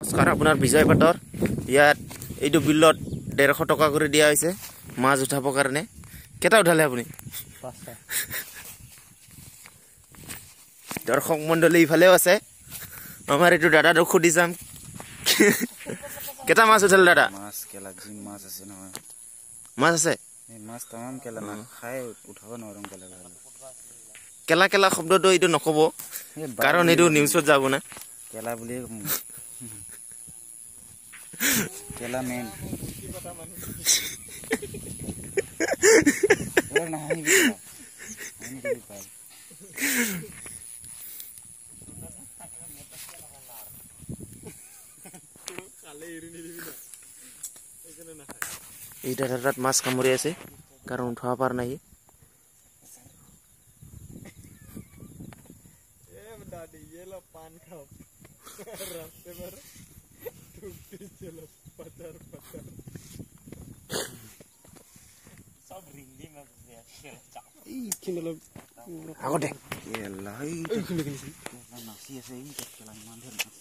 নমস্কাৰ, আপোনাৰ বিজয় পাটৰ। ইয়াত এইটো বিলত 150 টকা কৰি দিয়া হৈছে মাছ উঠাবৰ কাৰণে। কেইটা উঠালে আপুনি? পাঁচটা। দৰ্শক মণ্ডলী ইফালেও আছে। আমাৰ এইটো দাদাটোক সুধি যাম, কেইটা মাছ উঠালে দাদা? মাছ কেলা যি মাছ আছে নহয়। মাছ আছে? এই মাছ তামাম কেলা না খাই উঠাব নোৱাৰো কেলা। কেলা কেলা শব্দটো এইটো নক'ব, কাৰণ এইটো নিউজত যাব না। কেলা বুলিয়ে কম। কেলা মেইন। নাহাঁহিবি, হাঁহি নিদিবি পাই। এই দাদাৰ তাত মাছ কামুৰি আছে, কাৰণ উঠাব পৰা নাই। আগতে কেলা এই কেলা নাচি আছে। এই কেলা ইমান ধেৰ মাছ।